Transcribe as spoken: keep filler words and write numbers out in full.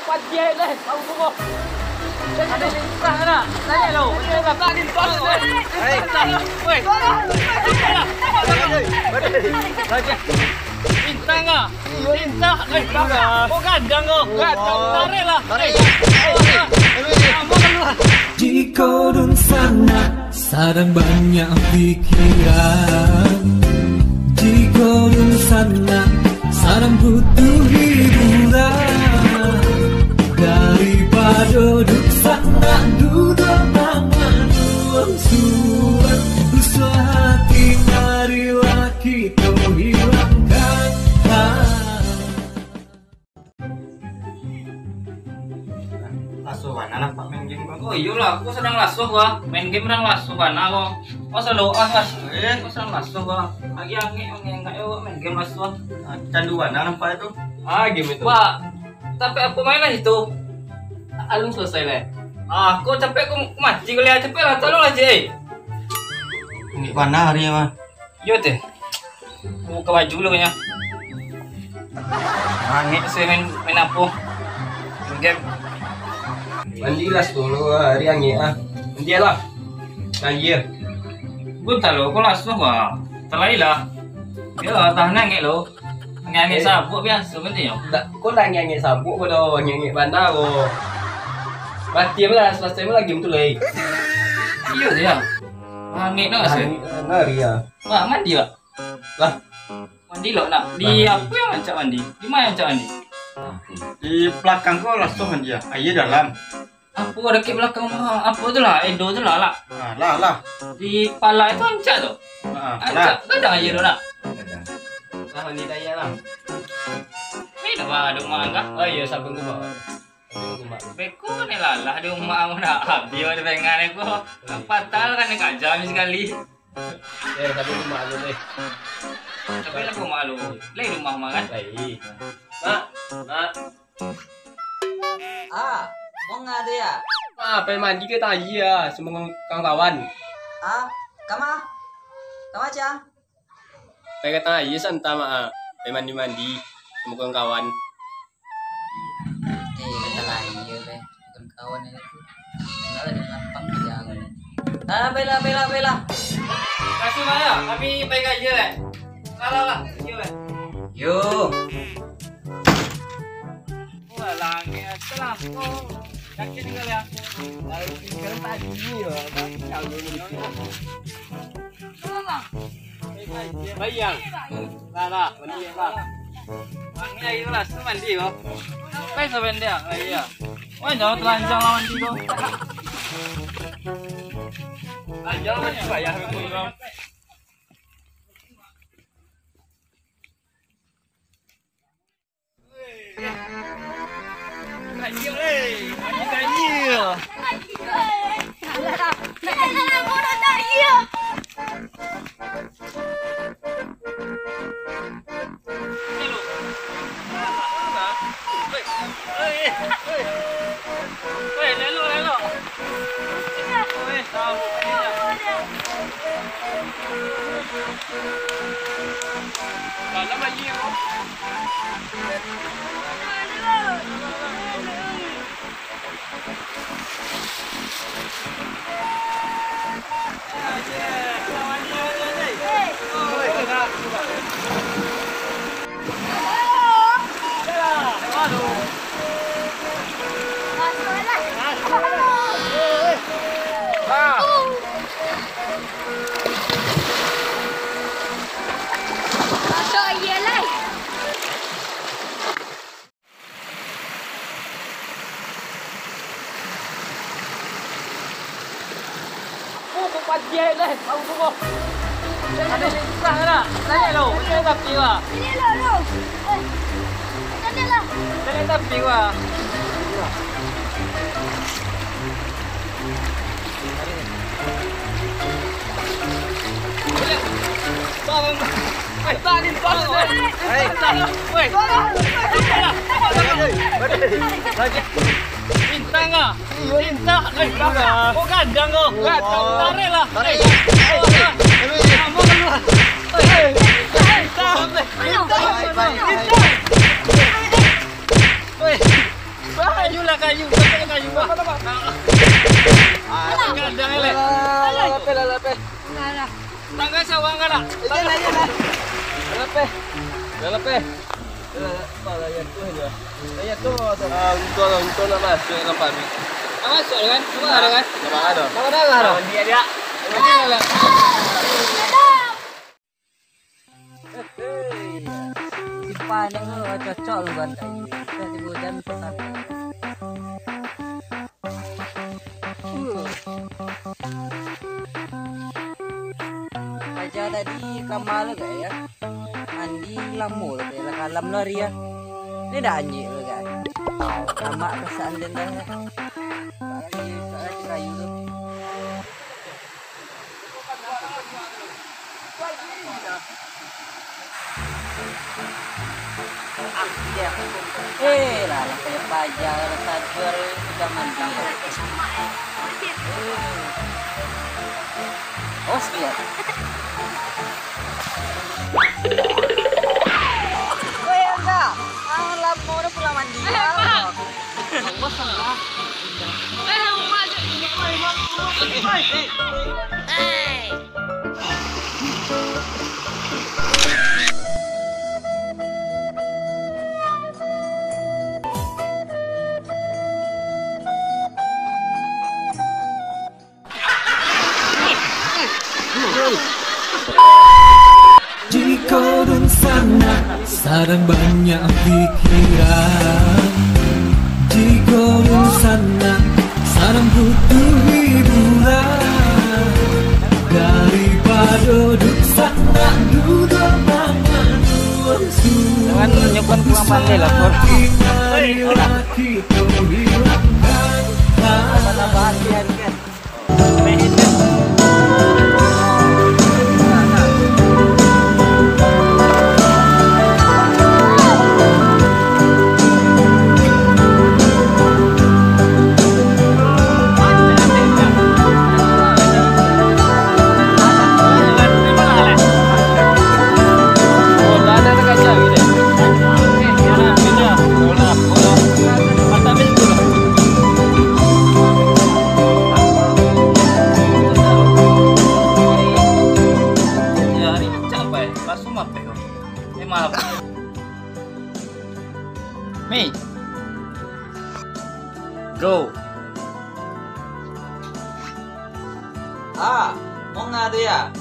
Patiah deh, kamu semua. Saya ada lintang nak. Tanya lo. Saya tak ada lintang. Hei. Weh. Lintang ah. Lintang. Eh, kau gadang kau. Gadang. Tarik lah. Tarik. Eh. Kamu keluar. Di gurun sana sadang banyak pikiran. Di gurun sana sadang butuh hiburan. Daripado duduk sana, duduk mamanuang suan. Rusuah hati, marilah kito hilangkan. Lasuah bana nampak main game ko. Oh, iyolah, aku sadang lasuah, wah. Main game sadang lasuah bana, wah. Oh, selalu ah, wah. Eh, aku sadang lasuah, wah. Lagi angek, angek, angek, yo, main game lasuah. Ah, candu bana nampak itu. Ah, game itu. Wah, tapi aku main lah itu. Alun selesai lah. Ah, aku capek, aku mati kali ya. Capek lah, tolong lah, Jay. Ini bana hari, wah. Yo teh. Buka baju dulu nyo. Angek sih main, main apo? Game. Mandi lah sepuluh hari angek ah. Mandi lah. Nah, iya. Gue tak lo, kau langsung gua. Terlai lah. Yo, tahan angek lo. Angek-angek Eh. sabuk biasa penting yo. Tak, kau lah angek-angek sabuk, kau dah angek-angek bandar kau. Mati apa lah, selesai apa lagi betul eh. Iyo dia. Angek nak sih. Angek, eh, ngeri ya. Wah, mandi, Pak. Lah. Mandi lo nak. Di Lah, mandi. apa yang rancak mandi? Di mana rancak mandi? Di belakang ko langsung mandi ya. Aia dalam. Apo dakek belakang rumah? Apo tu lah? Edo tu lah, lah. Ah, lah, lah. Di pala itu rancak tu. Ah, Rancak. lah. Kadang aia tu nak. Kadang. Lah, mandi daya lah. Ni dah ada rumah kah? Oh iya, sabun tu bawa. Sabun tu, Mak. Beko ni lah, lah di rumah aku nak habis ada pengen aku. Nak patah kan ni kajam sekali. Eh, tapi tu mak lu deh. Tapi lah rumah lu. Lah rumah mah kan? Baik. Mak, mak. Ah, mau ngah tu ya? Ah, pai mandi ke tadi ya, semua kawan-kawan. Ah, kama? Kama, Cang? Pai ke tadi ya, santa mak, ah. Pai mandi-mandi, semua kawan-kawan. Eh, kata lain je, leh. Bukan kawan yang itu. Enggak ada lapang dia, kan. Ah, bela, bela, bela. Kasih mana? Kami baik aja, leh. Kalah lah, aja, leh. Yo. Wah, langit atas lah, kau. Yakin tinggal ya? Kalau tinggal tadi, ya, tapi kalau Bayang. Lah, lah, mandi, lah. Mandi ayo lah, su mandi, yo. Sampai sebentar, ayo. Wah, jauh telanjang lah mandi, kok. Telanjang lah, bayar, kok, yo. Masuk aja lah. Oh, kau patiah lah, kau semua. Ada lintang lah. Tanya lo, macam tapi lah. Ini lo, lo. Eh, tanya lah. Tanya tapi lah. Bintang ah. Bintang. Oh, gadang kau. Gadang. Tarik lah. Tarik. Kamu keluar. Bintang. Bintang. Bintang. Kayu, kayu, kayu. Apa, apa? Ah, kadang elek. Lah, lah, lapeh, lah, lapeh. Enggak lah. Tangga sawang kan, nak? Iya lah, iya lah. Lapeh. Dah lapeh. Dah, apa lah, ya tu aja. Ya tu, tu. Ah, untung lah, untung nak masuk dalam pabrik. Nak masuk kan? Cuma ada kan? Nama ada? Nama darah dah. Dia, dia. Nama darah lah. Hei, simpan dulu, cocok lu bantai. Kita di hujan tu sampai. Uh. Paja tadi kamar lu gak ya? Mandi lamo lu gak, lah kalam lu hari ya. Ini dah anjik lu gak. Lamak perasaan den dah ya. Lagi, lagi kayu tu. Eh, lah, lah, kayak paja, lah, sabar, sudah mandi, ya. Eh. Awas, lihat. Weh, Angga, ah, lamo dah pulang mandi, ya. Awas, Angga. Jiko dunsanak sadang banyak pikiran, jiko dunsanak sadang butuh hiburan, daripado dunsanak duduak mangadu. Jangan nyokong kurang pandai lah, Kor. Apa-apa hati-hati kan? Mi. Go. Ah, manga tu ya?